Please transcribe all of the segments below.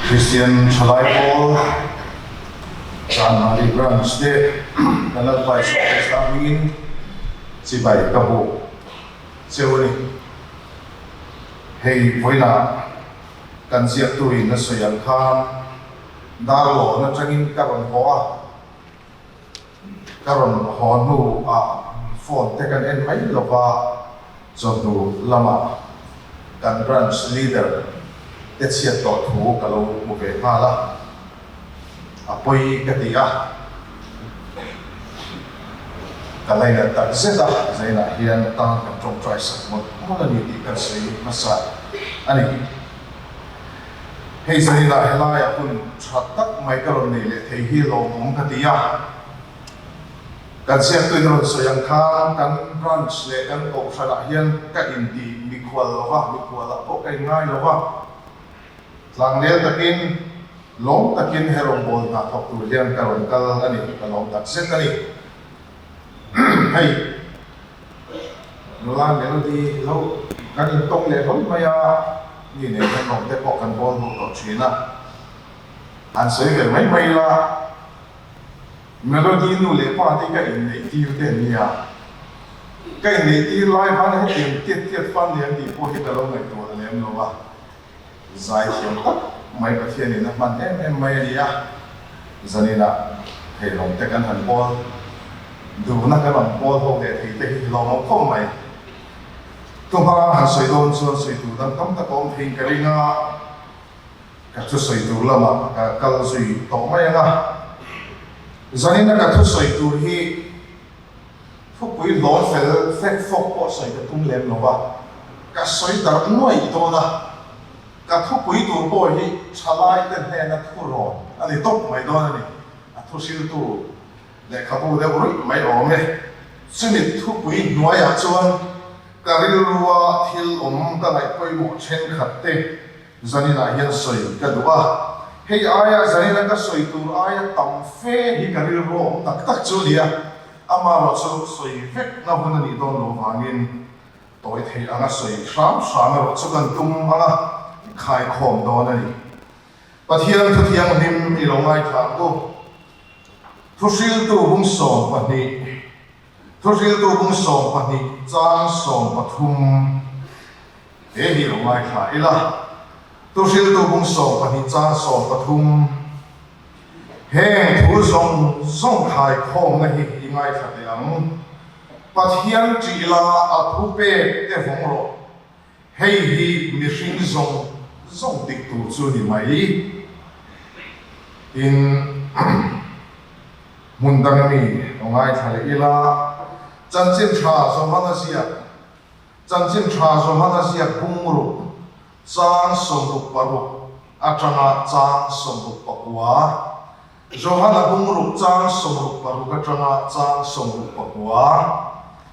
Kristian Thalai Pawl Chanmari Branch te kan Lalpa Isua Krista hmingin chibai ka buk cheu a ni. Hei vawiinah kan ziaktuin a sawi ang khan Darlawn atangin ka rawn haw a. Ka rawn haw hnu ah phone te kan en mai lova chawhnu lamah kan branch leader te chhiat tawh thu ka lo hmu ve nghal a, a pawi ka ti a, ka lainat tak zet a, zainah hian a tan kan tawngtai sak mawlh mawlh a ni tih kan sawi hmasa a ni. Hei zaninah helaiah hun tha tak mai ka rawn nei leh thei hi lawmawm ka ti a. Kan ziaktuin a rawn sawi ang khan kan branch leh kan kohhranah hian ka inti mikhual lo va, mikhualah pawh ka inngai lo va. Tlanglel takin, lawm takin he rawngbâwl hna thawk tur hian ka rawn kal a ni, ka lawm tak zet a ni. Hei. Nula Melody lo kan intawng leh hlawl mai a, mi nen hian rawng te pawh kan bawl duh tawh thin a, han sawi ve mai mai ila, Melody nu leh pa te ka inneih tir te an nia, ka inneih tir lai khan hetiang tiat tiat fan lian tih pawh hi ka lo ngaihtuah lem lo a. Zai thiam tak mai Pathianin a hman em em mai a ni a, zaninah theilawm te kan han pawl, duhna kan rawn pawl ho leh thei te hi lawmawm khawp mai. Thuhma han sawi dawn chuan sawi tur dang tam tak a awm theiin ka ring a, ka thusawi tur lamah ka kal zui tawh mai ang a. Zanina ka thusawi tur hi Thupui hlawm fel fek fawk pawh sawi ka tum lem lo va, ka sawi darh nuaih dawn a, ka thupui tur pawh hi thalaite hnena thu rawn a ni tawp mai dawn a ni, a thu hriltu lehkhabu deuh ruih mai awm e. Chumi thupui hnuaiah chuan ka rilrua thil awm ka ngaih pawimawh thenkhat te zaninah hian sawi ka duh a, hei aia zanina ka sawi tur aia tam fe hi ka rilru awm tak tak chu a ni a. Amaherawh chu sawi vek na hun a nih dawn loh vangin tawi theih anga sawi hram hram erawh chu kan tum anga khaikhawm dawn a ni. Pathian Thuthianghlim i lo ngaithla ang u. Thuhriltu bung 12 Thuhriltu bung 12 chang 13 He hi lo ngaithla ila. Thuhriltu bung 12 chang 13. Heng thu zawng zawng khaikhawmna hi i ngaithla teh ang. Pathian ṭih la a thu pek te vawng rawh. Hei hi mihring zawng zawng dik tur chu ni mai. Tin, hmun dang ami lo ngaithla leh ila, chanchin ṭha Johana ziak, chanchin ṭha Johana ziak bungruk Chang 66 atanga chang 69. Johana bungruk chang 66 atanga chang 69.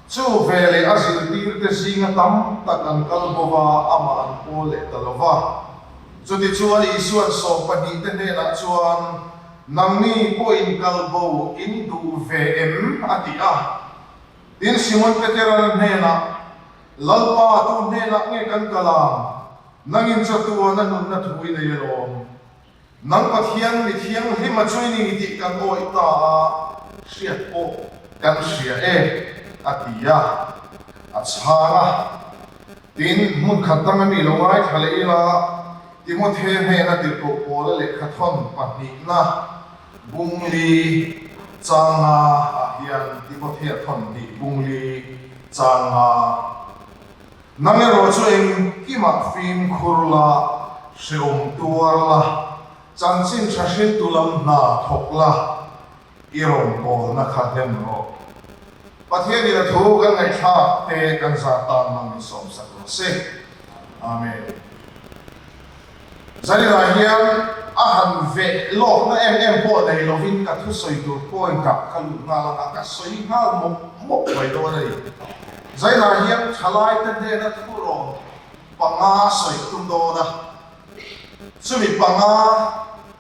Chu veleh a zirtirte zinga tam tak an kal bo va, amah an pawl leh ta lo va. Chutichuan Isua'n sawmpahnihte hnenah chuan, Nangni pawhin kal bo in duh ve em? a ti a. Tin, Simon Petera'n hnenah, Lalpa, tu hnenah nge kan kal ang? Nangin chatuan a nunna thu i nei alawm. Nang Pathian mi thianghlim a chu i ni tih kan awih ta a, hriat pawh kan hria e, a ti a. A chhang a. Tin, hmun khat dang a mi lo ngaithla leh ila, Timothe hnena tirhkoh Paula lehkhathawn pahnihna bungli changa ah hian Timothea thawn hnih bungli changa nang erawh chu engkimah fimkhur la, hrehawm tuar la, chanchin tha hriltu lam hna thawk la, i rawngbawlna kha hnem rawh. Pathianin a thu kan ngaihthlak te kan zah tan mang in sawmsak rawh se. Amen. Zaninah hian a han veh lawkna em em pawh nei lovin ka thusawi tur point-ah ka lut nghal ang a, ka sawi nghal mawp mawp mai dawn a ni. Zaninah hian thalaite hnena thurawn panga sawi tum dawn a, chumi panga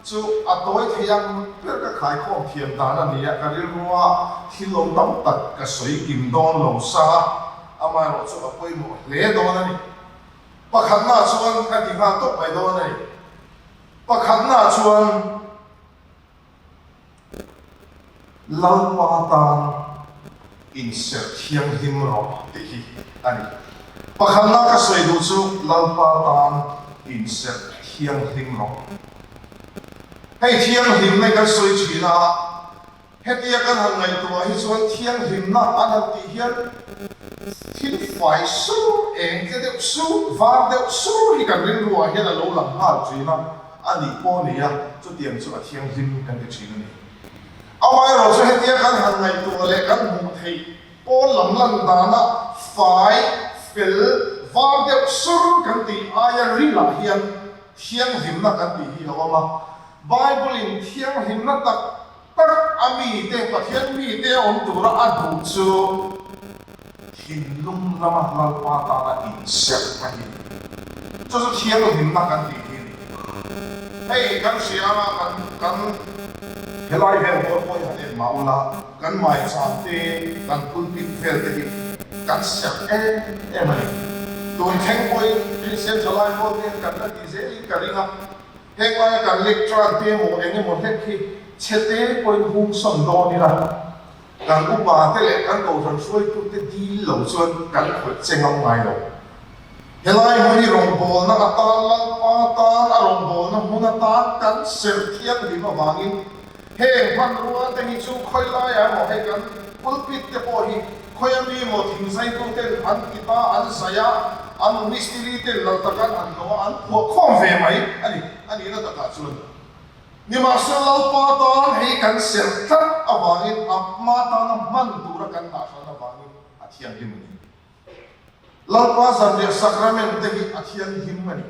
chu a tawi thei ang ber ka khaikhawm thiam dan a ni a, ka rilrua thil awm tam tak ka sawi kim dawn lo sa a, amaherawh chu a pawimawh hle dawn a ni. Pakhatna chuan ka ti nghal tawp mai dawn a ni. Pakhatnaah chuan Lalpa tan inserh thianghlim rawh tih hi a ni. Pakhatna ka sawi duh chu Lalpa tan inserh thianghlim rawh. Hei thianghlimna kan sawi thin a, Hetia kan han ngaihtuah hi chuan thianghlimna an han tih hian thil fai sur, eng tle deuh sur, var deuh sur hi kan rilruah hian a lo lang nghal thin a, a nih pawh a ni a, chutiang chu a thianghlim kan ti thin a ni. Amaherawh chu hetia kan han ngaihtuah leh kan hmuh theih pawn lam lan dana fai, fel, var deuh sur kan tih aia rilah hian thianghlimna kan tih hi a awm a, Bible-in thianghlimna tak tak a mite, Pathian mite a awm tura a duh chu thinlung lama Lalpa tana inserh a ni. Chu chu thianghlimna kan tih hi a ni. Hei kan hria anga kan kan helai vel pawl pawh hi han en mah ula, kan maicham te, kan pulpit vel te hi kan serh em em a ni. Tun thleng pawhin Kristian thalai pawl te hian kan la ti zelin ka ring a. Heng laia kan lecturer te emaw eng emaw hlek hi chhe te pawhin hung sawn dawn ila, kan upa te leh kan kohhran hruaitute dil lo chuan kan khawih che ngam ngai lo. Helai hmun hi rawngbawlna atan Lalpa tan a rawngbawlna hmun atan kan serh thianghlim avangin Heng hmanrua te hi chu khawi laiah emaw hei kan pulpit te pawh hi khawi ami emaw thingzaitu ten an ti ta, an zai a, an mistiri ten lal taka an han hnawh a, an phuah khawm ve mai a ni, a nihna takah chuan. Nimahsela Lalpa tan hei kan serh tlat avangin a hma tana hman tura kan dah hran avangin a thianghlim a ni. Lalpa zanriah sacrament te hi a thianghlim a ni.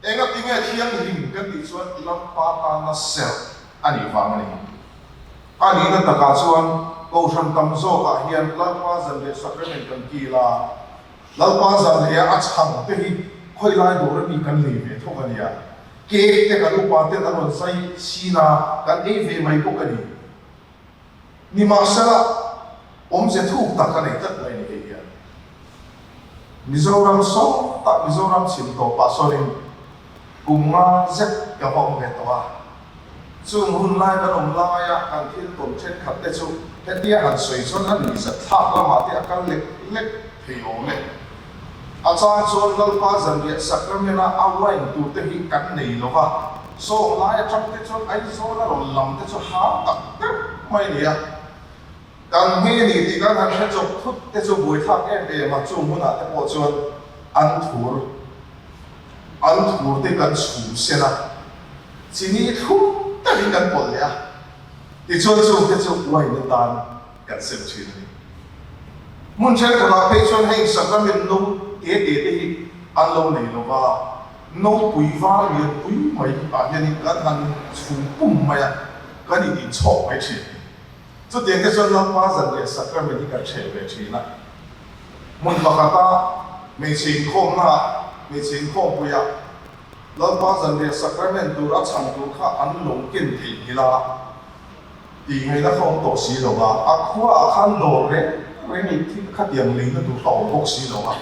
Engati nge thianghlim kan tih chuan Lalpa tana serh a nih vang a ni. A nihna takah chuan Kohhran tam zawkah hian Lalpa zanriah sacrament kan kil a, Lalpa zanriah a chhang te hi khawilai dawr ami kan lei ve thawk a nia. Cake te kan upa ten an rawn zai chin a, kan ei ve mai bawk a ni. Nimahsela, awmze thuk tak a nei tlat mai ni hei hian. Mizoram sawtah Mizoram chhim tawpah sawnin kum nga zet ka va awm ve tawh a. Chung hun lai kan awm laia kan thil tawn thenkhat te chu hetia han sawi chuan a nuihzat thlak lamah te a kal lek lek thei awm e. A chang chuan Lalpa zanriah sacrament-a a wine tur te hi kan nei lo va, sawng lai atang te chuan Aizawl a rawn lam te chu hau tak deuh mai a ni a. Kan hmei a ni tih kan han hre chawp thut te chu buaithlak em em a, chung hunah te pawh chuan an thur an thur te kan chhum sen a, chini thlum takin kan pawlh leh a, tichuan chung te chu wine atan kan sem thin a ni. Hmun thenkhatah phei chuan hei sacrament no te te te hi an lo nei lo va, nopui var lian pui mai ah hianin kan han chhum pum mai a, kan in inchhawk mai thin. Chutiang te chuan Lalpa zanriah sacrament hi kan hreh ve thin a. Hmun pakhata hmeichhe inkhawmnaah, hmeichhe inkhawmpuiah Lalpa zanriah sacrament tur a chhan tur kha an lo ken theihnghilh a. Tih ngaihna kha awm tawh si lo a, a khuaah khan dawr reng reng leh thil khatiang leina tur kha awm bawk si lo a.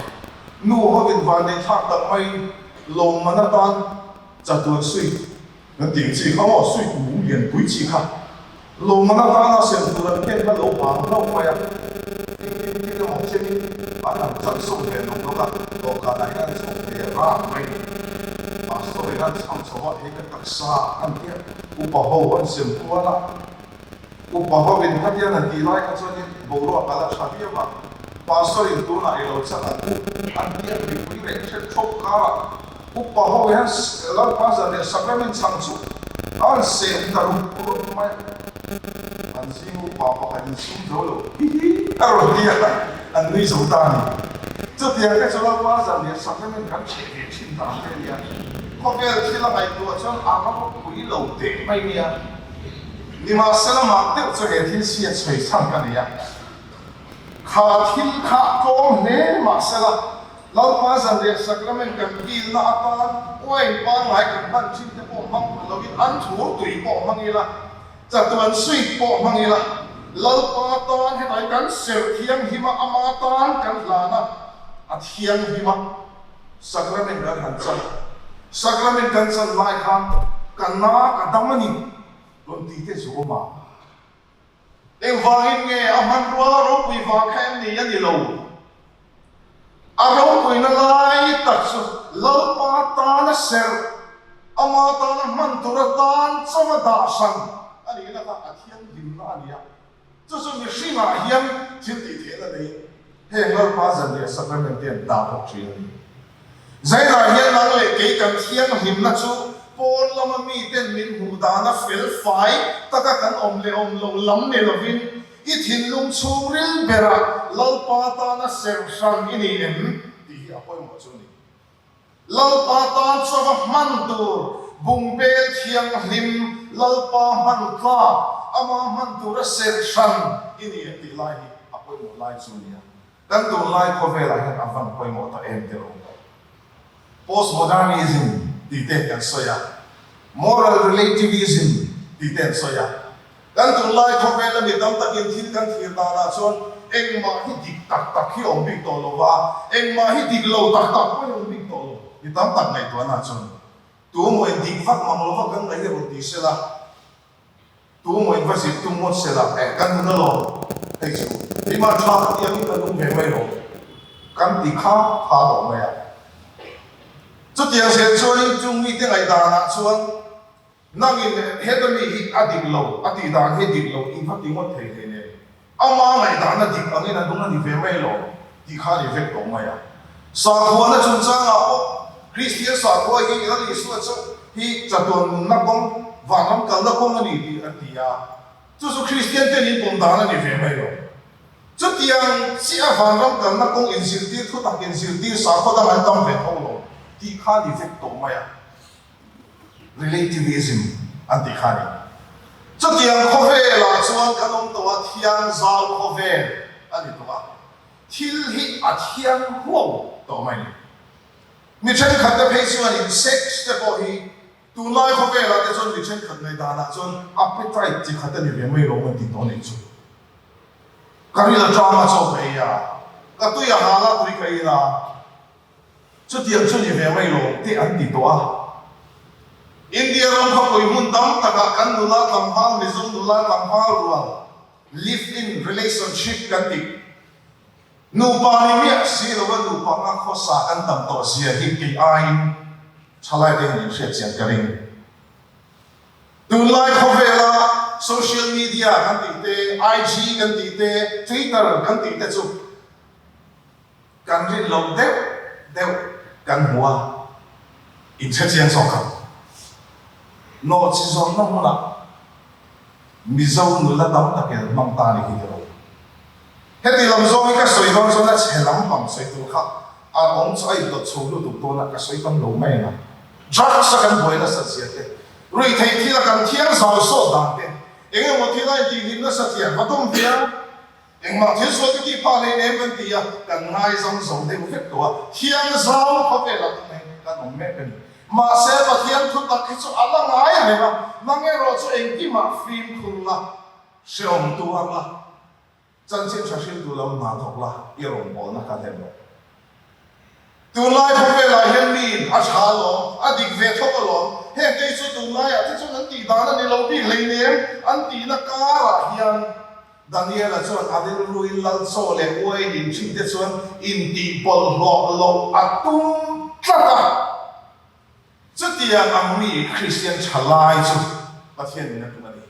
Nu hovin vanneih thlak tak mai lawmman atan chatuan suit kan tih ang chi kha maw, suit mum lian pui chi kha lawmman atana sem tur an ken kha lo vang hlauh mai a. Engtin thil emaw chenin an han chan sawm ve nawk nawk a, dawhkanah hian an chhawp ve ran mai. Pastor in an chhang chho a, hei ka taksa an tia. Upa ho an sem kual a, upa ho in khatiang an tih lai kha chuanin boruak a la tha viau a, Pastor in tunah i lo chak ang u an ti a, mipui reh hrep thawp karah upa ho hian Lalpa zan leh Sacrament chhang chu an sem ta rup rup mai a, an zing upa pakhat in sum zo lo hi hi a rawn ti a, an nui zo ta a ni. Chutiang te chu Lalpa zan leh Sacrament kan chheh ve thin dan te a nia. Khawvel thil a ngaihtuah chuan a ropui lo teh mai nia. Nimahsela mak deuh chu he thil chhiat sawi chhan ka nei a. Kha thil kha tlawm hle mahsela Lalpa zanriah sacrament kan kilna atan wine pangngai kan hman thin te pawh hmang pha lovin an thur tui pawh hmang ila, chatuan sweet pawh hmang ila, Lalpa tan hetlai kan serh thianghlim a, ama tan kan hlan a, a thianghlim a. Sacrament kan han chan. Sacrament kan chan lai khan. Ka na ka dam a ni rawn ti te zawm a. Engvangin nge a hmanrua ropui vang kha em ni a ni lo? A ropuina lai tak chu Lalpa tana serh, ama tana hman tur atan chawa dah hran a nihna kha a thianghlimna a ni a. Chu chu mihringah hian thil tih theihna neiin heng Lalpa zanriah sacrament te an dah bawk thin a ni. Zainah hian nang leh kei kan thianghlimna chu pawn lama miten min hmuh dana fel fai taka kan awm leh awm loh lam ni lovin i thinlung chhungril berah Lalpa tana serh hran i ni em tih hi a pawimawh chu a ni. Lalpa tan chauha hman tur bungbel thianghlim Lalpa hman tlak ama hman tura serh hran i ni em tih lai hi a pawimawh lai chu a ni a. Kan tunlai khawvelah hian a van pawimawh ta em tih a awm lo. Postmodernism tih te kan sawi a, moral relativism tih te an sawi a. Kan tunlai khawvela mi tam takin thil kan thlir danah chuan engmah hi dik tak tak hi a awm bik tawh lo va, engmah hi dik lo tak tak pawh hi a awm bik tawh lo. Mi tam tak ngaihtuahna chuan tu emaw in dik vak mang lova kan ngaih hi rawn ti sela, Tu maw in va zir tum ngawt se la, eh kan nun alawm hei chu keimah tha ka ti angin ka nung ve mai lo kan ti kha kha lo mai a. Chutiang zel chuanin chung mite ngaihdanah chuan nangin heta mi hi a dik lo, a tih dan hi a dik lo in va ti ngawt thei hlei nen. Ama ngaihdan a dik angin a nung a ni ve mai lo tih kha a ni vek tawh mai a. Sakhuana chungchangah pawh Kristian sakhua hi Lal Isua chauh hi chatuan nunna kawng, vanram kalna kawng a ni tih an ti a. Chu chu Kristian ten in pawm dan a ni ve mai lo. Chutiang chiah a vanram kalna kawng inzirtir thutak inzirtir sakhua dang an tam ve tho lo tih kha a ni vek tawh mai a. Relativism an tih kha a ni. Chutiang khawvelah chuan kan awm tawh a, thiang zau khawvel a ni tawh a, thil hi a thiang huau tawh mai ni. Mi thenkhat te phei chuanin sex te pawh hi tunlai khawvelah te chuan mi thenkhat ngaihdanah chuan appetite chi khat a ni ve mai lo an ti tawh a nih chu. Ka ril atanga chaw ka ei a, ka tui a hal a tui ka in a. Chutiang chu ni ve mai lo tih an ti tawh a. India ram khawpui hmun tam takah kan nula tlangval Mizo nula tlangval rual live-in relationship kan tih nupa ni miah si lova nupa anga khawsa kan tam tawh zia hi kei aiin thalai te hian in hriatchian ka ring. Tunlai khawvela social media kan tih te, IG kan tih te, Twitter kan tih te chu Kan rin loh deuh deuh kan hmu a, inchhe chiang zawk ang. Nawhchi zawnna hmunah Mizo nula tam tak in an hmang ta a ni hi tiraw. Heti lam zawng hi ka sawi dawn chuan a chhe lam pang sawi tur kha a awm chu a indawt chho lutuk dawn a, ka sawi tam lo mai ang a. Drugs a kan buai nasat zia te, ruihtheih thil a kan thiang zau sawt dan te, eng emaw thil a intihhlim nasat hian va dawm ve a. Engmah thil sual ka tih phah hlei nem kan ti a, kan ngaizam zo deuh vek tawh a, thiang zau khawvelah chu hei kan awm mek a ni. Mahse Pathian thu tak hi chu a la ngai reng a, nang erawh chu engkimah fimkhur la, hrehawm tuar la, chanchin tha hriltu lam hna thawk la, i rawngbawlna kha hlem rawh. Tunlai khawvelah hian miin a tha alawm, a dik ve thawk alawm, heng te hi chu tunlaiah te chuan an tih dan a ni lo bik hleinem an tihna karah hian, Daniela chuan a rilruin lal chaw leh uain in thin te chuan intih bawlhhlawh loh a tum tlat a. Chutiang ang mi Kristian tha lai chu Pathian min a tum a ni.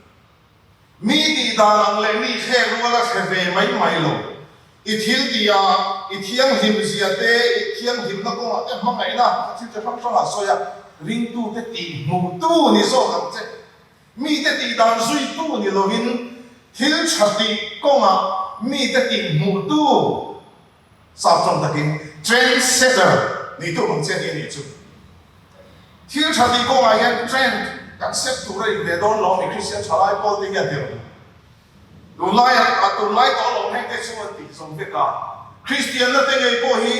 Mi tih dan ang leh mi thlek rual a hre ve mai mai lo. I thil tih ah i thianghlim zia te, i thianghlimna kawngah te hmangaihna thil chi hrang hrang ah sawi a, ringtute tih hmuhtu ni zawk ang che. Mite tih dan zuitu ni lovin thil tha tih kawngah mite tih hmuhtu, sap tawng takin trend setter ni tur ang che ni a nih chu. Thil tha tih kawngah hian trend kan set tur a in ve dawn lo a ni, Kristian thalai pawl te hian tirh. Tunlai a tunlai tawh lo heng te chu an tih zawm vek a, Kristianna te ngei pawh hi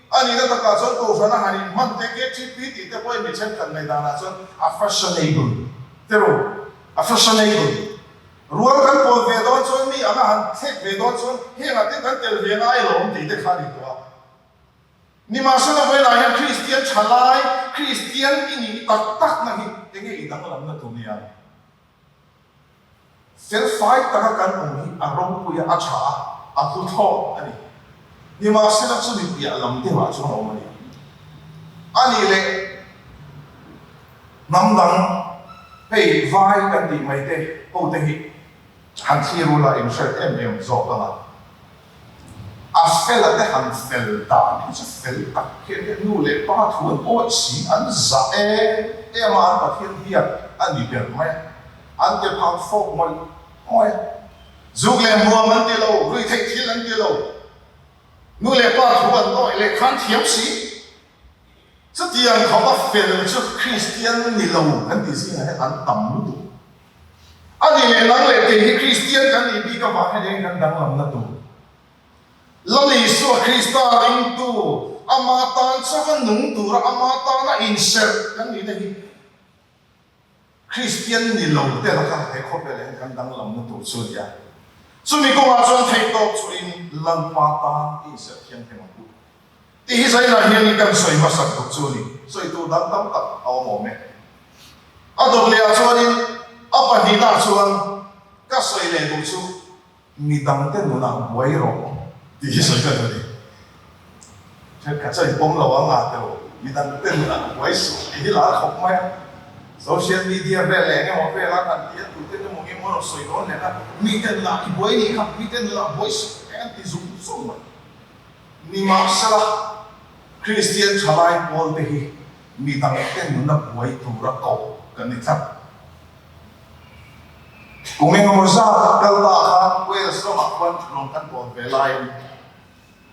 a nihna takah chuan Kohhran a han inhman te, KTP tih te pawhin mi thenkhat ngaih danah chuan a fashionable te rawh, a fashionable. Rual kan pawl ve dawn chuan mi anga han thlek ve dawn chuan hengah te kan tel ve ngai alawm tih te kha a ni tawh a. Nimahsela vawilah hian Kristian thalai, Kristian i nih tak takna hi enge i danglamna tur nia? Felfai taka kan awm hi a ropui a, a tha a, a hlu thlawt a ni. Nimahsela chumi piah lam deuhah chuan a awm a ni. A nih leh hnam dang hei vai kan tih mai te ho te hi han thlir ula in hriat em em zawk ang a. A fela te han fel dan hi chu fel tak hian hian nu leh pa thu an awih si, an zah em em a, an Pathian biak a ni ber mai a, an ke phang fawk ngawih ngawih a. Zuk leh hmuam an ti lo, ruihtheih thil an ti lo, nu leh pa thu an awih leh khan thiam si. Chutiang khawpa fel chu Kristian ni lo kan tih zingah hian an tam lutuk. A ni leh nang leh kei hi Kristian kan nih bik avang hian eng kan danglamna tur? Lal Isua Krista ringtu, ama tan chauha nung tura ama tana inserh kan nihna hi Kristian ni lo te laka he khawvel ah hian kan danglamna tur chu a ni a. Chumi kawngah chuan theihtawp chuhin Lalpa tan i inserh thianghlim ang u. Tih hi zainah hianin kan sawi hmasak duh chu a ni. Sawi tur dang tam tak a awm awm e. A dawt lehah chuanin a pahnihnaah chuan ka sawi leh duh chu mi dangte nunah buai rawh tih hi sawi ka duh a ni. Thenkhat chuan i pawm lo ang a teu, mi dangte nunah buai suh tih hi lar khawp mai a. Social media vel leh engemaw vela kan tih a tute emaw nge maw rawn sawi dawn leh a, mite nunah i buai nih kha, mite nunah buai suh teh an ti zung zung mai. Nimahsela, Kristian thalai pawlte hi mi dangte nuna buai tura koh kan ni tlat. Kum engemaw zat kal ta khan Wales ramah khuan rawn kan tawn ve laiin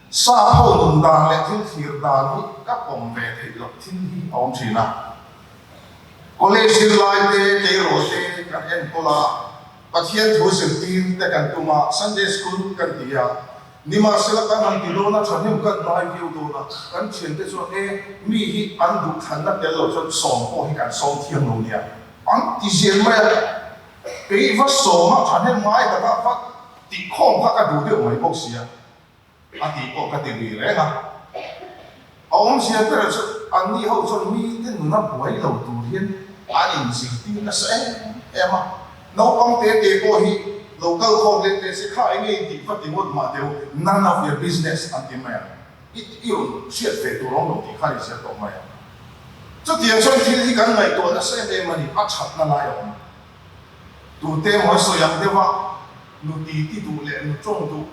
sap ho nun dan leh thil thlir dan hi ka pawm ve theih loh thil hi a awm thin a. College zirlai te, tleirawl te kan enkawl a, Pathian thu zirtir te kan tum a, Sunday School kan ti a, Nimahsela kan han ti dawn a, thahnem kan ngai viau dawn a, kan thiante chuan e, mi hi an duhthlanna tel lo chuan sawm pawh hi kan sawm thiam lo nia, an ti zel mai a, kei va sawm a thahnem ngai taka va tihkhawm kha ka duh deuh mai bawk sia. A tih pawh ka ti lui reng a. A awmzia ber chu anni ho chuan mite nuna buai lo tur hian an inzirtir nasa em em a. Naupang te te pawh hi lo kal khawm leh teh se kha enge in tih va ti ngawt mah teu, none of your business an ti mai ang. I i rawn hriat ve tur awm lo tih kha ni zel tawh mai ang. Chutiang chuan thil hi kan ngaihtuah nasa em em a ni, a thatna lai a awm. Tute emaw a sawi ang deuh a, nu ti ti duh leh nu tawng duh,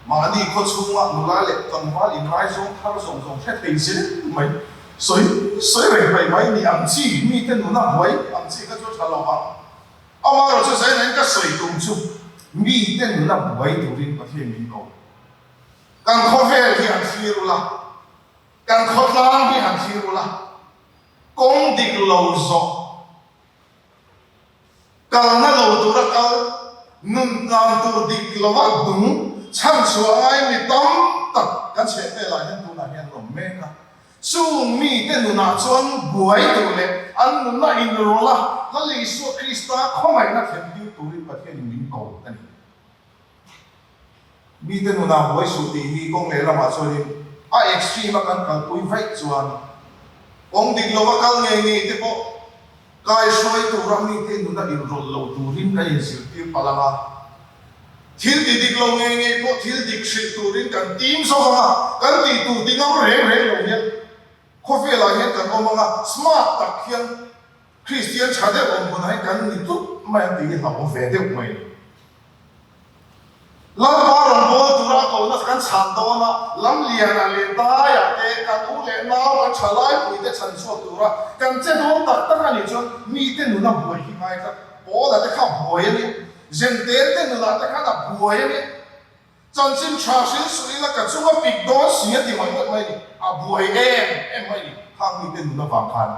mahni khaw chhunga nula leh tlangval inraizawng thar zawng zawng hre thei zel mai, sawi sawi reng reng mai ni ang chi, mite nuna buai ang chi kha chu a tha lo vang. Amaherawhchu zainain ka sawi tum chu mite nuna buai turin Pathian min ko. Kan khawvel hi han thlir ula, kan khawtlang hi han thlir ula, kawng dik lo zawh, Kalna lo tura kal, nun tlan tur dik lova dung chhanchhuah ngai mi tam tak kan chheh velah hian tunah hian an awm mek a. Chung mite nunah chuan buai tur leh an nunna inrawlh a, Lal Isua Krista khawngaihna thlentir turin Pathianin min ko a ni. Mite nunah buai suh tih hi kawng lehlamah chuanin a extreme a kan kalpui vaih chuan kawng dik lova kal ngei ngei te pawh kaihruai tura mite nuna inrawlh lo turin kan inzirtir palh ang a. Thil ti dik lo ngei ngei pawh thil dik hrilh turin kan tim zawk ang a, kan tih tur ti ngam reng reng lo hian khawvelah hian kan awm ang a, smart tak hian Kristian tha deuh awm hunah hian kan ni tlut mai ang tih hi hlauhawm ve deuh mai a ni. Lalpa rawn bawl tura a kohna kan chhan dawn a, Lamlianah leh Daiah te kan u leh nau kan tha laipui te chhan chhuak tura kan che dawn tak tak a nih chuan mite nuna buai hi ngai tlat. Paula te kha buai a nia, Zentel te nunah te khan a buai a nia. Chanchin tha hrilh suh ila ka chunga pik dawn si a ti mai ngawt mai a ni, a buai em em mai a ni khang mite nun avang khan.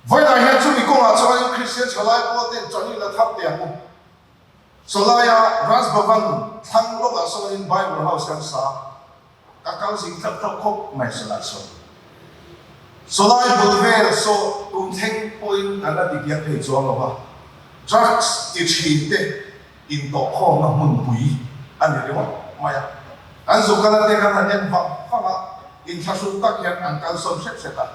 Vawiinah hian chumi kawngah chuanin Kristian thalai pawl ten chawlh ila thap teh ang u. Sawlaia Raj Bhavan thlang lawkah sawnin Bible House kan sa a, ka kal zing tlauh tlauh khawp mai sawlai sawn. Sawlai bul vel saw tun thleng pawhin kan la tikiang thei chuang lo va, drugs ti thin te intawhkhawmna hmunpui a ni ringawt mai a. Kan zukala te kan han en vang vang a. Inthlahrung tak hian an kalsawn hret hret a.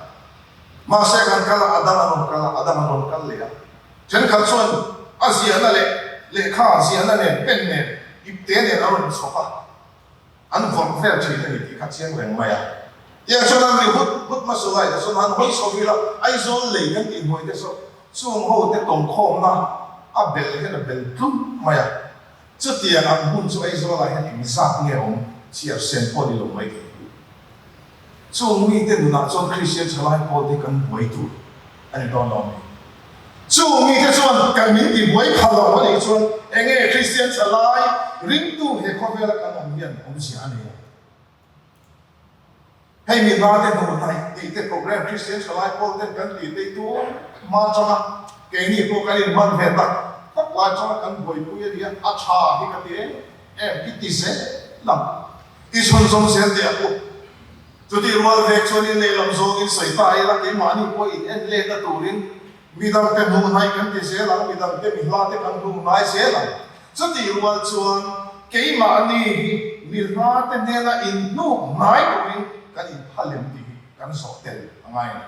Mahse kan kal a, a dang an rawn kal a, a dang an rawn kal leh a. Thenkhat chuan a ziahna leh lehkha ziahna nen, pen nen, ipte nen a rawn chhawp a, an vawrh vel thin a ni tih kha chiang reng mai a. Tiang chuan an ri hut hut hmasa lai te chuan han hawi chho ila, Aizawl lei kan tih hnuai te saw chung ho te tawngkhawmna a bel hian a bel tlum mai a. Chutiang ang hun chu Aizawlah hian engzat nge awm chhiar sen pawh ni lo mai thei. Chung mite nunah chuan Kristian thalai pawl te kan buai tur a ni dawn lo a ni. Chung mite chuan kan min ti buai pha lo a nih chuan enge Kristian thalai ringtu he khawvela kan awm hian awmzia a nei lo. Hei mi hma te hnu hnaih tih te program Kristian thalai pawl ten kan tih te tur hma atanga keini pawh kan inhman ve tak tak lai atanga kan buaipui a nia, a tha hi ka ti em em i ti zel ang. I chhunzawm zel teh a pu. Chutih rual vek chuan in lehlam zawngin sawi ta ila keimahni pawh in en letna turin midangte hmuh hnaih kan ti zel ang, midangte mi hlate kan hmuh hnai zel ang. Chutih rual chuan keimahni hi mi hlate hnena inhnuk hnai turin kan inpha lem tih hi kan zawh tel a ngai a ni.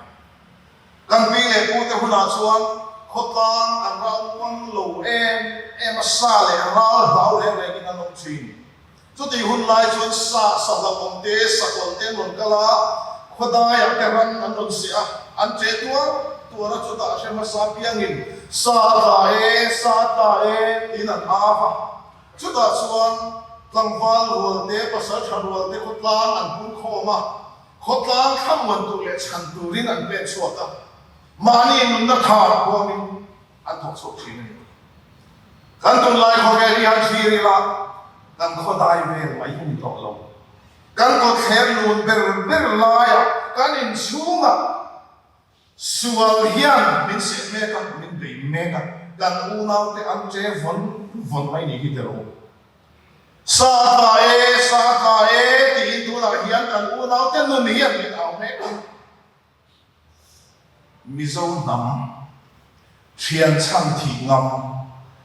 Kan pi leh pute hunah chuan khawtlang an ral muang lo em em a, sa leh ral hlau reng rengin an awm thin. Chutih hun lai chuan sa sa hlauhawm te, sakawlh te an rawn kal a, khawdaiah te ran an rawn seh a, an che tuar tuar a, chutah a hre hmasa piangin, Sa a tla e, sa a tla e, tiin an au a. Chutah chuan tlangval rual te, pasal tha rual te khawtlang an pung khawm a, khawtlang thlamuan tur leh chhan turin an pen chhuak a, mahni nunna thar huamin an thawk chhuak thin a ni. Kan tunlai khawvel hi han thlir ila, kan khawdai vel mai hi ni tawh lo. Kan kawtthler lun ber ber laiah kan inchhungah sual hian min seh mek a, min bei mek a, kan unaute an che vawn vawn mai ni hi tiraw. Sa a tla e, sa a tla e tiin tunah hian kan unaute nun hian min au mek a. Mizo hnam thian chhan thih ngam,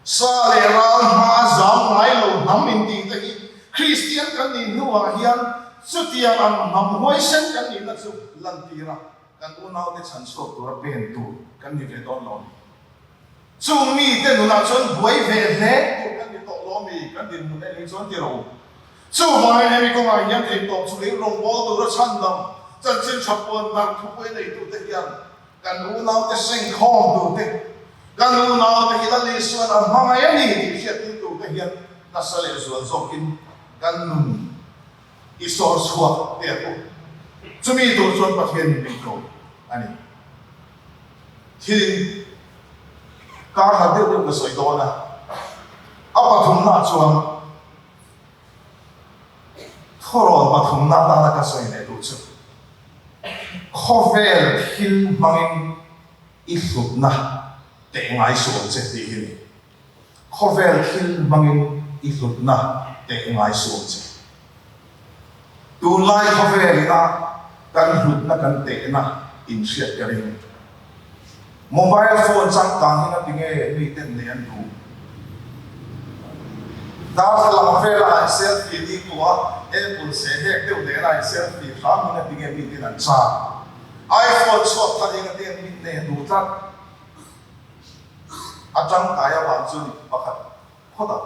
sa leh ral hma zam ngai lo hnam intih te hi Kristian kan nih hnuah hian chutiang ang hnam huaisen kan nihna chu lantir a, kan unaute chhan chhuak tura pen tur kan ni ve dawn lo a ni. Chung mite nunah chuan buai ve hle tur kan ni tawh lo mi kan dinhmun en hi chuan ti rawh u. Chuvangin hemi kawngah hian theihtawp chu lei rawngbâwl tura chhandam chanchin tha puan darh thupui neitute hian kan unaute sengkhawm turte, kan unaute hi Lal Isuan a hmangaih a ni tih hriattir turte hian nasa leh zual zawkin kan nun i sawr chhuak teh ang u. Chumi tur chuan Pathianin min ko a ni. Thil kar khat deuh deuh ka sawi dawn a, a pathumnaah chuan thurawn pathumna atana ka sawi leh duh chu khawvel thil hmangin i hlutna teh ngai suh ang che tih hi a ni. Khawvel thil hmangin i hlutna teh ngai suh ang che. Tunlai khawvel ina kan hlutna kan tehna inhriat ka ring. Mobile phone changkang hi ngatinge miten nei an duh? Darthlalang vela a in selfie ni kuah Apple seh hek deuh nena in selfie hram hi ngatinge miten an chak? iPhone chhuak thar hi ngatinge mit nei a duh tlat? A tangkai avang chu ni pakhat phawt ang.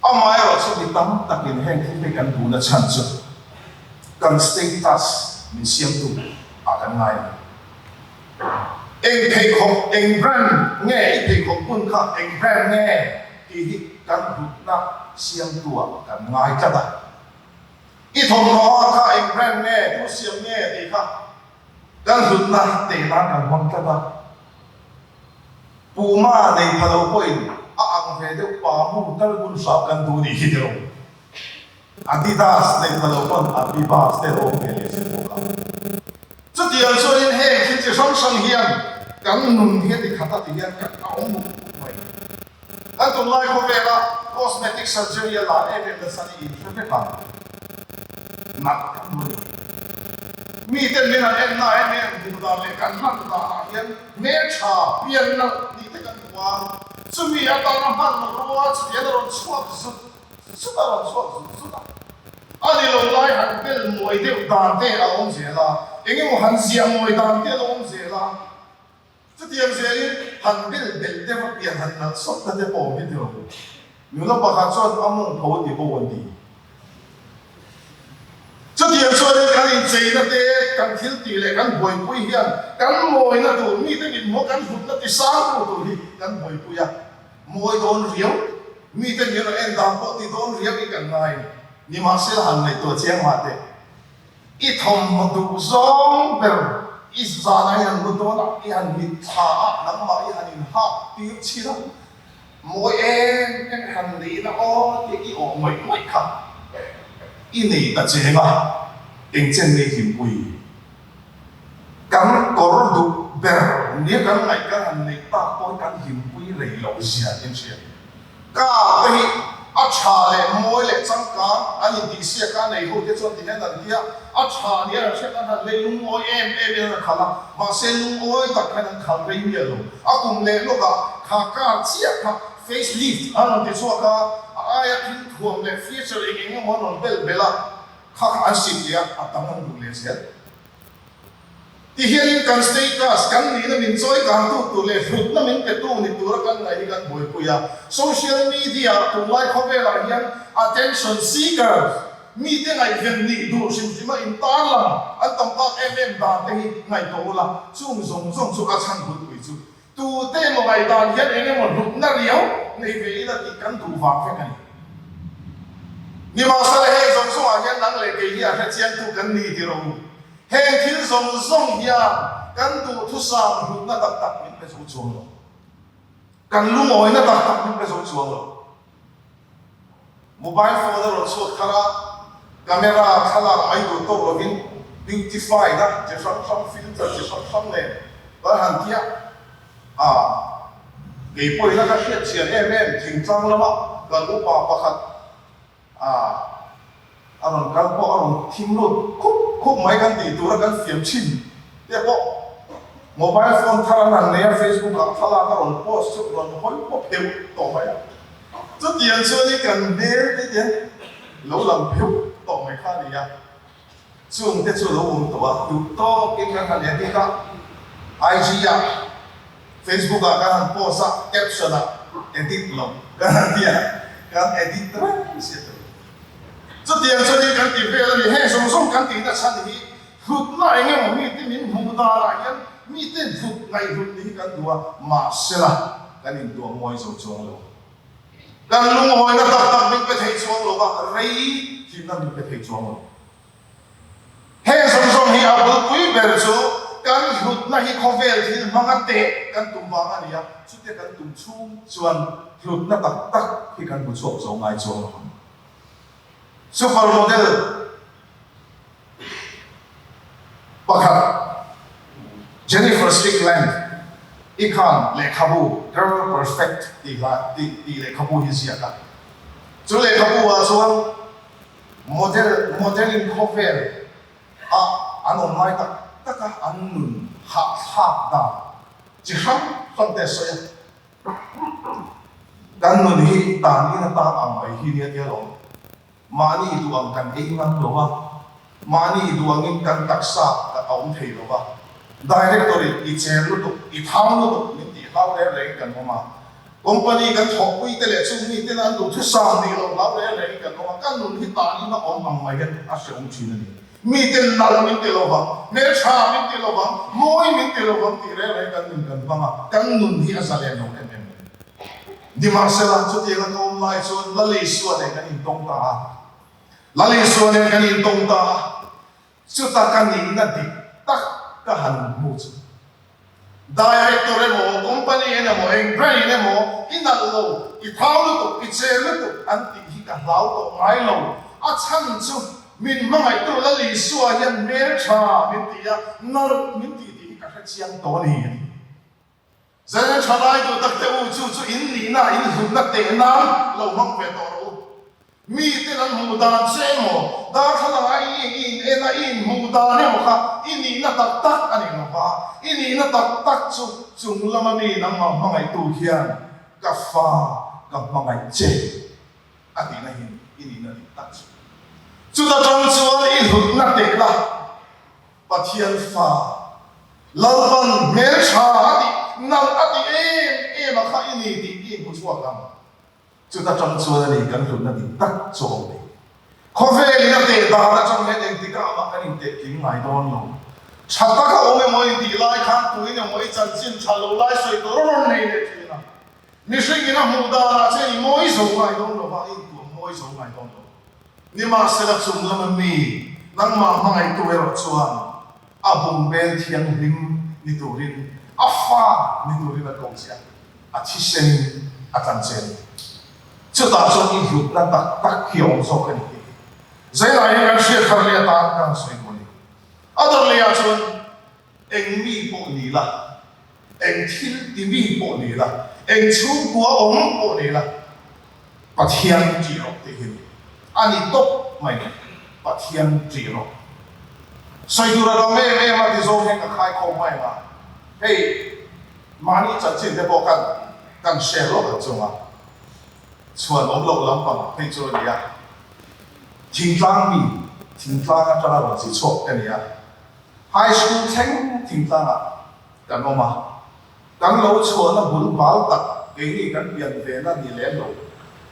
Amaherawh chu mi tam takin heng thil hi kan duhna chhan chu kan status min siamtu ah kan ngai a ni. Eng pheikhawk, eng brand nge i pheikhawk hmun kha eng brand nge tih hi kan hlutna siamtu ah kan ngai tlat a. I thawmhnaw ah kha eng brand nge, tu siam nge tih kha Kan hlutna teh nan kan hmang tlat a, Puma nei pha lo pawhin a ang ve deuh pa mu tal bun hrau kan duh nih hi tiraw. Adidas nei pha lo pawn Abibas te lo awm ve leh zel bawk a. Chutiang chuanin heng thil chi hrang hrang hian kan nun hi a ti khat a ti hian kan a awm muk muk mai. Kan tunlai khawvela cosmetic surgery a lar em em nasa ni in hre vek ang. Nalh kan hmu a ni. Miten min han en na em em hmuh dan leh kan hman danah hian hmeltha, pian nalh tih te kan hmu a, chumi atana hmanrua chutiang a rawn chhuak zut zut a rawn chhuak zut zut a. A ni lo lai han bel mawi deuh dan te a awm zel a, eng emaw han ziah mawi dan te a lo awm zel a. Chutiang zelin han bel belh deuh a pian han nalh sawt na te pawh awm hi ti lo. Nula pakhat chuan a mawng tho a ti bo an ti. Chutiang chuanin kan incheina te, kan thil tih leh kan buaipui hian kan mawina tur, mite mithmuh kan hlutna ti sang tu tur hi kan buaipui a, mawi dawn riau, mite min rawn en dan pawh ti dawn riau hi kan ngai a ni. Nimahsela han ngaihtuah chiang mah teh, i thawmhnaw duh zawng ber i zanah i han lut dawn a, i han mitthla a, nangmah i han inhak tir chhin a, Mawi em em han nei la aw tih i awh ngawih ngawih kha i nei ta cheng a, engchen nei hlimpui kan kawr duh ber nia kan ngaih kan han neih tak pawh hi kan hlimpui rei loh zia in hria. Car te hi a tha leh mawi leh changkang an intihsiak a, a nei ho te chuan ti hian an tia, a tha nia an hriat an han lei lungawi em em in an khalh a, mahse lungawi tak hian an khalh rei miah lo. A kum leh lawkah kha car chiah kha face lift an rawn ti chhuak a, a aia thil thuam leh feature eng eng emaw an rawn bel bel a, kha kha an sit leh a, a dang an duh leh zel. Ti hianin kan status, kan nihna min chawi kangtu tur leh hlutna min petu ni tura kan ngaih hi kan buaipui a. Social media tunlai khawvelah hian attention seekers, mite ngaihven nih duh hrim hrima intarlang an tam tak em em dan te hi ngaihtuah ula, chung zawng zawng chu a chhan bulpui chu Tute emaw ngaihdan hian eng emaw hlutna riau nei ve ila tih kan duh vang vek a ni. Nimahsela heng zawng zawngah hian nang leh kei hi a hrechiangtu kan ni ti rawh u. Heng thil zawng zawng hian kan duhthusam hlutna tak tak min pe zo chuang lo. Kan lungawina tak tak min pe zo chuang lo. Mobile phone a rawn chhuak thar a, camera thlalak mai duh tawk lovin beautify na chi hrang hrang filter chi hrang hrang nen kan han tia a, kei pawhin a ka hriat chian em em thingtlang lama kan upa pakhat a A rawn kal pawh a rawn thim lut khup khup mai kan tih tura kan fiam thin te pawh mobile phone thar an han nei a, Facebook ah thlalak a rawn post chu rawn hawi pawh pheuh tawh mai a. Chutiang chuan i kan hmel te te lo lang pheuh tawh mai kha a ni a. Chung te chu lo awm tawh a, duh tawkin kan han edit a, IG ah Facebook ah kan han post a, caption ah edit lo kan han ti a, kan edit reng si a tel. Chutiang chuan in kan ti vel a ni, heng zawng zawng kan tihna chhan hi hlutna eng emaw mite min hmuh danah hian mite hlut ngaihhlut ni hi kan duh a, mahsela kan intuah mawi zo chuang lo. Kan lungawina tak tak min pe thei chuang lo va, rei hlimna min pe thei chuang lo. Heng zawng zawng hi a bulpui ber chu kan hlutna hi khawvel thil hmanga teh kan tum vang a ni a, chutia kan tum chhung chuan hlutna tak tak hi kan hmu chhuak zo ngai chuang lo ang. Super model pakhat Jennifer Strickland i khan lehkhabu Girl Perfect tih hla tih lehkhabu hi ziak a, chu lehkhabu ah chuan Model, Modeling khawvel ah an awm lai tak tak a, an nun hahthlak dan chi hrang hrang te a sawi a. Kan nun hi tan in atan ang mai hi nia tia lawm. Mahni duh ang kan ei ngam lo a, mahni duh angin kan taksa a awm thei lo a. Director in i cher lutuk, i thang lutuk min tih hlau reng rengin kan awm a. Company kan thawhpui te leh chung mi tena an duh thusam nih loh hlau reng rengin kan awm a, ka nun hi tanin a awm ang mai hian a hrehawm thin a ni. Miten nalh min ti lovang, hmeltha min ti lovang, mawi min ti lovang tih reng reng kan nun kan hmang a, kan nun hi a zalen lo em em mai. Nimahsela, chutianga ka awm lai chuan Lal Isua nen kan intawng ta a, Lal Isua nen kan intawng ta a, Chuta ka nihna dik tak ka han hmu chu Director emaw, company en emaw, eng brand in emaw i nalh lo, i thau lutuk, i che lutuk an tih hi ka hlau tawh ngai lo. A chhan chu min hmangaihtu Lal Isua hian hmeltha min ti a, nalh min ti tih hi ka hrechiang tawh a ni a ti. Zan tha lai duh tak te u, chu chu in nihna, in hlutna teh nan lo hmang ve tawh rawh u. Miten an hmuh dan che emaw, darthlalanga i i in en a, i in hmuh dan emaw kha i nihna tak tak a ni lo va. I nihna tak tak chu chung lama mi nangmah hmangaihtu hian ka fa ka hmangaih che. A tihna hi i nihna dik tak chu. Chuta tang chuan i hlutna tehna Pathian fa Lalpan hmeltha a tih nalh a tih em em a kha i ni tih i inhmu chhuak ang. Chuta tang chuan a ni kan hlutna dik tak chu awm ni. Khawvelin a teh dan atang hian engtikah mah kan inteh tling ngai dawn lo. Tha taka awm emaw intih lai khan tuin emaw i chanchin tha lo lai sawi tur a rawn nei leh thin a. Mihringin a hmuh danah chuan i mawi zo ngai dawn lo va, i intuam mawi zo ngai dawn lo. Nimahsela chung lama mi nangmah hmangaihtu erawh chuan a bungbel thianghlim ni turin, a fa ni turin a ko che a, a thisenin a tlan che a ni. Chutah chuan i hlutna tak tak hi a awm zawk a ni tih hi Zainah hian kan hriat thar leh atan ka han sawi duh a ni. A dawr lehah chuan eng mi pawh ni la, eng thil ti mi pawh ni la, eng chhungkua awm pawh ni la, Pathian ṭih rawh tih hi a ni tawp mai ni. Pathian ṭih rawh. Sawi tur a tam em em a ti zawng hian ka khaikhawm mai ang a, hei mahni chanchin te pawh kan kan share lawk ang chung a, chhuan awm loh lampang phei chu a ni a, thingtlang mi, thingtlang atanga rawn chi chhuak ka ni a. High School thleng thingtlangah kan awm a, kan lo chhuahna bul bal tak keini kan pian ve na ni lem lo.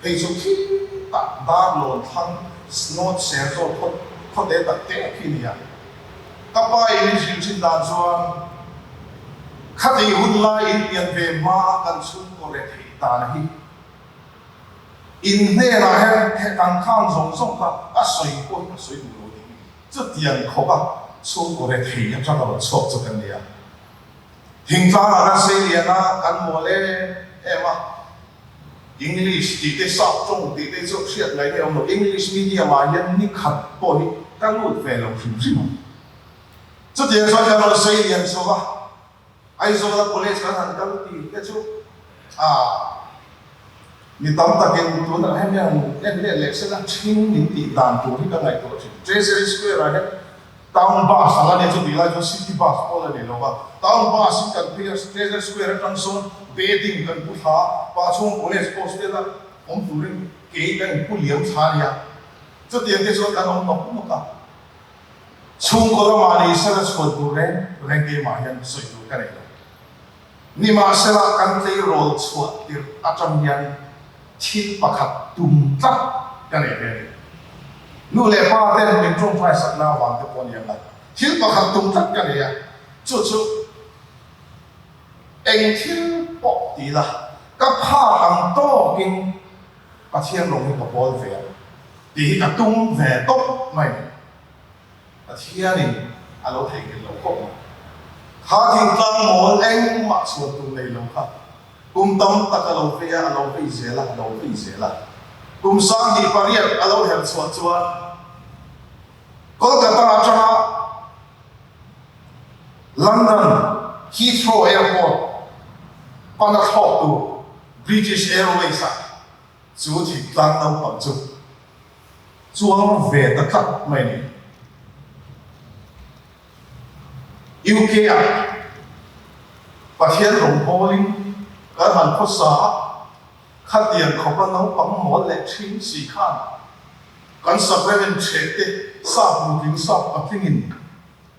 Hei chu khitah Darlawn thlang North Serzawl khaw khawte tak te khi a ni a. Ka pa in min hrilh thin dan chuan khatih hun lai in pian ve hma a kan chhungkaw retheih dan hi in hnenah hian kan khang zawng zawng kha a sawi pawh hi ka sawi duh lo tih hi. Chutiang khawpa chhungkaw rethei atanga rawn chhuak chu kan ni a. Thingtlangah kan sei lian a, kan mawl em em a. English tih te, Sap tawng tih te chu hriat ngaih mai awm lo. English medium ah hian ni khat pawh hi ka lut ve lo hrim hrim ang. Chutiang chuan kan rawn sei lian chho a. Aizawla college kan han kal tih te chu ah mi tam takin tunah hian mi han en let leh sela ṭhing min tih dan tur hi ka ngaihtuah ṭhin. Treasury Square ah hian town bus ang a nia chutih lai chuan city bus pawh la ni lo va, town bus in kan phei a, Treasury Square atang sawn bedding kan pu thla a, Pahchhung college hostel a awm turin kei ka inpu liam thla a nia. Chutiang te chuan kan awm nawk nawk a. Chhungkaw lamah ni sela chhuan tur reng reng keimah hian sawi tur ka nei lo. Nimahsela kan tleirawl chhuah tirh atang hian thil pakhat tum tlat ka nei ve a ni. Nu leh pa ten min tawngtai sakna avang te pawh a ni ang a, thil pakhat tum tlat ka nei a, chu chu eng thil pawh ti ila ka phak ang tawkin Pathian rawng hi ka pawl ve ang tih hi ka tum ve tawp mai ni. Pathianin a lo theihnghilh lo khawp mai. Kha thingtlang mawl engmah chhuan tur nei lo kha kum tam tak a lo vei a, a lo vei zel a, a lo vei zel a. Kum 28 a lo her chhuah chuan Kolkata atanga London Heathrow Airport pana thlawk tur British Airways ah chu thingtlang naupang chu chuang ve ta tlat mai a ni. UK ah Pathian rawngbawlin kan han khawsa a, khatiang khawpa naupang mawl leh thin si khan kan sacrament ṭheh te sap nutling sap patlingin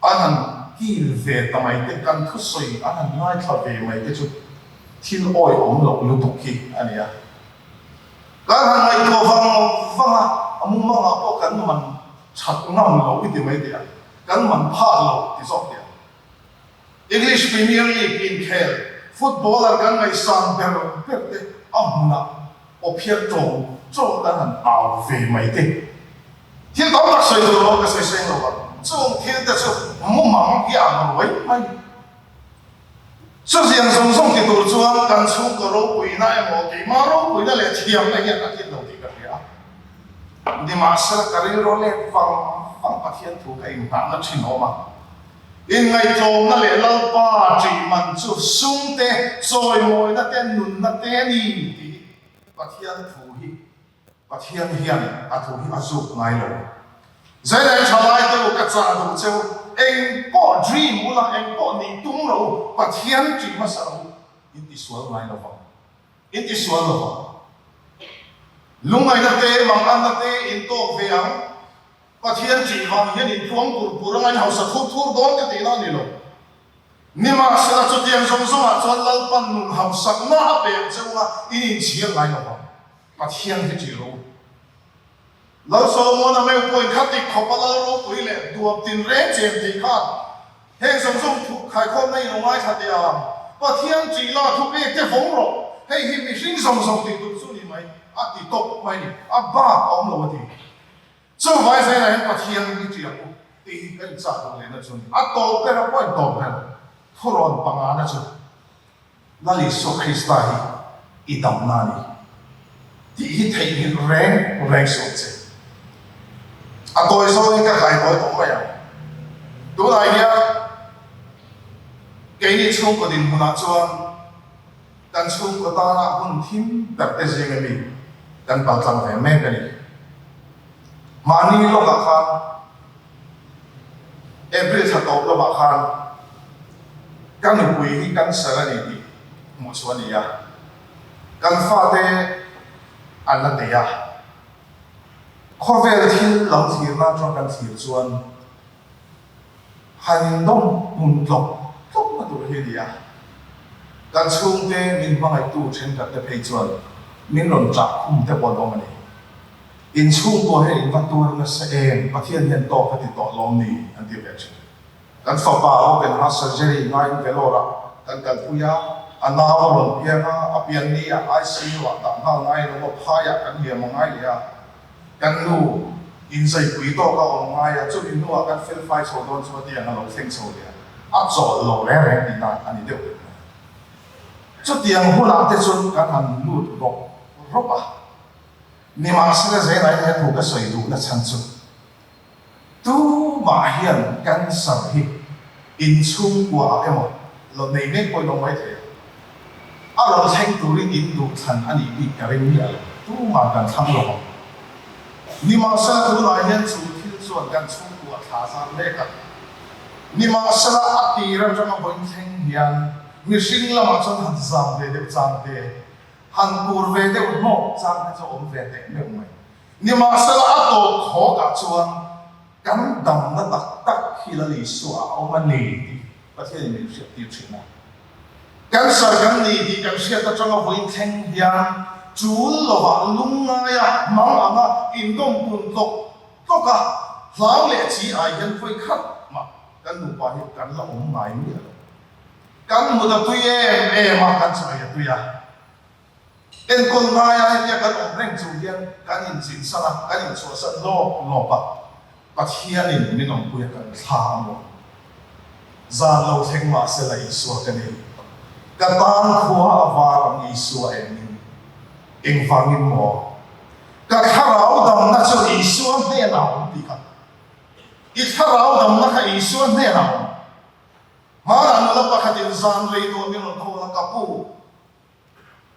An han kil ve ta mai te, kan thusawi an han ngaithla ve mai te chu thil awihawm loh lutuk hi a ni a. Kan han ngaihtuah vang vang a, a mumangah pawh kan man that ngam lo i ti mai teh a, kan man phak lo ti zawk teh ang. English Premier League inkhel footballer kan ngaihsan ber ber te a hmunah Awphiat tawng tawng kan han au ve mai te. Thil tam tak sawi tur lo ka sawi seng lo va, chung thil te chu mumang hi a ang ruai mai. Chuziang zawng zawng ti tur chuan kan chhungkaw ropuina emaw keimah ropuina leh thiamna hian a tlin lo tih ka hria a. Nimahsela ka rilru let vang vang Pathian thu ka inngahna thin awm a. Inngaihtlawmna leh Lalpa ṭih man chu sum te, chawimawina te, nunna te a ni tih Pathian thu hi Pathian hian a thu hi a zuk ngai lo. Zailai thalai te u ka chah duh che u, eng pawh dream ula, eng pawh nih tum rawh u, Pathian ṭih hmasa rawh u, in ti sual ngai lo vang. In ti sual lo vang. Lungngaihna te, manganna te in tawk ve ang. Pathian ṭih vang hian in tluang pur pur anga in hausa thur thur dawn ka tihna a ni lo. Nimahsela chutiang zawng zawngah chuan Lalpan nun hausakna a pe ang che u a, in inchhir ngai lo vang. Pathian hi ṭih rawh u. Lal Solomona meuh pawhin kha tik khawpa Lal ropui leh duap tinreng chen thei khan heng zawng zawng thu khaikhawmna in lo ngaithla teh ang. Pathian ṭih la thupek te vawng rawh, hei hi mihring zawng zawng tih tur chu ni mai, a ti tawp mai ni, a bak a awm lo a ti. Chuvai zelah hian Pathian hi ṭih ang u tih hi ka inchah duh lehna chu a ni. A tawp ber a point tawp ber thurawn pangana chu Lal Isua Krista hi i damna a ni tih hi theihnghilh reng reng suh ang che. A tawi zawng hi ka kai tawi tawh mai ang. Tunah hian keini chhungkaw dinhmunah chuan kan chhungkaw tana hun thim ber te zinga mi kan paltlang ve mek a ni. Mahni lawkah khan April thla tawp lamah khan ka nupui hi cancer a ni tih hmuh chu a ni a, kan fate an la nei a, khawvel thil lam thlirna atang kan thlir chuan han indawm pun tlawk tlawkna tur hi a ni a, kan chhungte min hmangaihtu thenkhat te phei chuan min rawn chah khum te pawh an awm a ni. In chhungkua hian in va tuar nasa em? Pathian hian tawk a ti tawh lawm ni? An ti ve thin. Kan fapa open heart surgery ngaiin Vellore-ah kan kalpui a, a nau a rawn piang a, a pian ni ah ICU-ah dah nghal ngai lo a, phaiah kan liam a ngai leh a, kan nu inzaipui tawk a awm ngai a, chumi hnuah kan felfai chho dawn chu a tiang a lo thleng chho leh a, a chawlh lo reng reng tihna a ni deuh reng mai. Chutiang hunah te chuan kan han lut rawp rawp a. Nimahsela Zelain he thu ka sawi duhna chhan chu tumah hian cancer hi inchhungkua ah emaw lo nei mek pawhin awm mai thei a, a rawn thleng turin in duh thlan a nih bik ka ring miah lo, tumah kan thlang lo ang. Nimahsela tunah hian chu thil chuan kan chhungkua thla zar mek a, nimahsela a tir atanga vawiin thleng hian mihring lamah chuan han zam ve deuh chang te, Han tur ve deuh hnawk chang te chu awm ve teh meuh mai. Nimahsela a tawp khawkah chuan kan damna tak tak hi Lal Isua a awm a ni tih Pathianin min hriattir thin a. Cancer kan ni tih kan hriat atanga vawiin thleng hian chul lovah lungngaia mang anga indawm pun tlawk tlawk a, hlau leh chi ai hian vawi khat mah kan nupa hi kan la awm ngai miah lo. Kan mut a tui em em a, kan chawi a tui a. Enkawl ngaia hetia kan awm reng chung hian kan inzinsan a, kan inchhuahsan lawp lawp a. Pathianin min awmpui a, kan thla a maw. Zan lo thleng mah sela Isua ka nei. Ka tan khua a var ang Isua engin, engvangin maw? Ka thlarau damna chu Isua hnenah a awm tih kha. I thlarau damna kha Isua hnenah a awm. Hmanah nula pakhatin zan rei tawh min rawn khawl a, ka pu,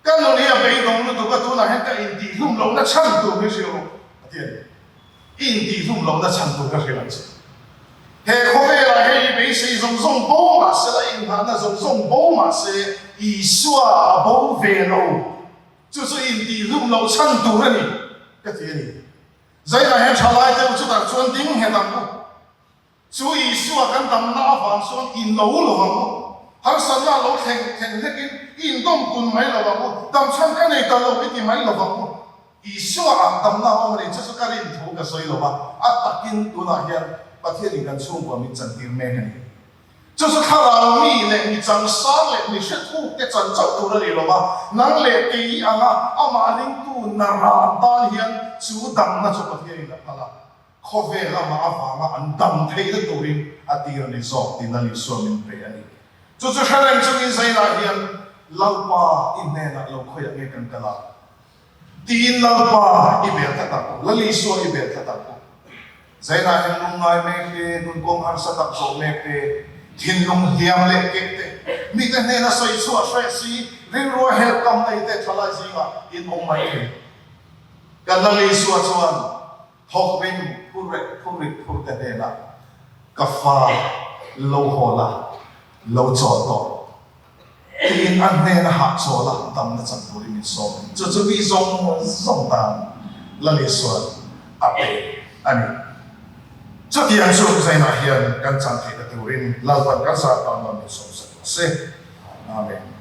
ka nun hi a beidawng lutuk a, tunah hian ka intihhlum lohna chhan tur hi hrilh rawh, a ti a ni. I intihhlum lohna chhan tur ka hrilh ang che. He khawvelah hian i beisei zawng zawng bo mah se la, i inngahna zawng zawng bo mah se, Isua a bo ve lo. Chu chu i intihhlum loh chhan tur a ni, ka ti a ni. Zainah hian thalai te u chutah chuan ding nghet ang u. Chu Isua kan damna avang chuan i no lo ang u. Harsatna lo thleng thleng hlekin i indawm kun mai lo ang u. Damchhan ka nei ta lo i ti mai lo ang u. Isua ah damna a awm a ni. Chu chu ka rin thu ka sawi lo va, a takin tunah hian Pathianin kan chhungkua min chantir mek a ni. Chu chu thlarau mi leh mi changsang leh mi hre thuk te chan chauh tur a ni lo va, nang leh kei anga amah ringtu naran tan hian chu damna chu Pathianin a phal a. Khawvel amah avanga an dam theihna turin a tir a ni zawk tiin Lal Isua min pe a ni. Chu chu hre reng chungin Zainah hian Lalpa i hnenah lo khawiah nge kan kal a? Tiin Lalpa i bel tlat ang u, Lal Isua i bel tlat ang u. Zainah hian lungngai mek te, nun kawng harsa tak zawh mek te, thinlung hliam leh keh te, mite hnena sawi chhuah hreh si, rilrua helh kam nei te thalai zingah in awm mai thei. Kan Lal Isua chuan Thawk rim phur reh phur rit phur te hnenah ka fa lo haw la, lo chawl tawh tiin a hnena hahchawl a damna chak turin min sawm a ni. Chu chu mi zawng zawng tan Lal Isuan a pe a ni. Chutiang chu zainah hian kan chan theihna turin Lalpan kan zah tan man min sawmsak rawh se. Amen.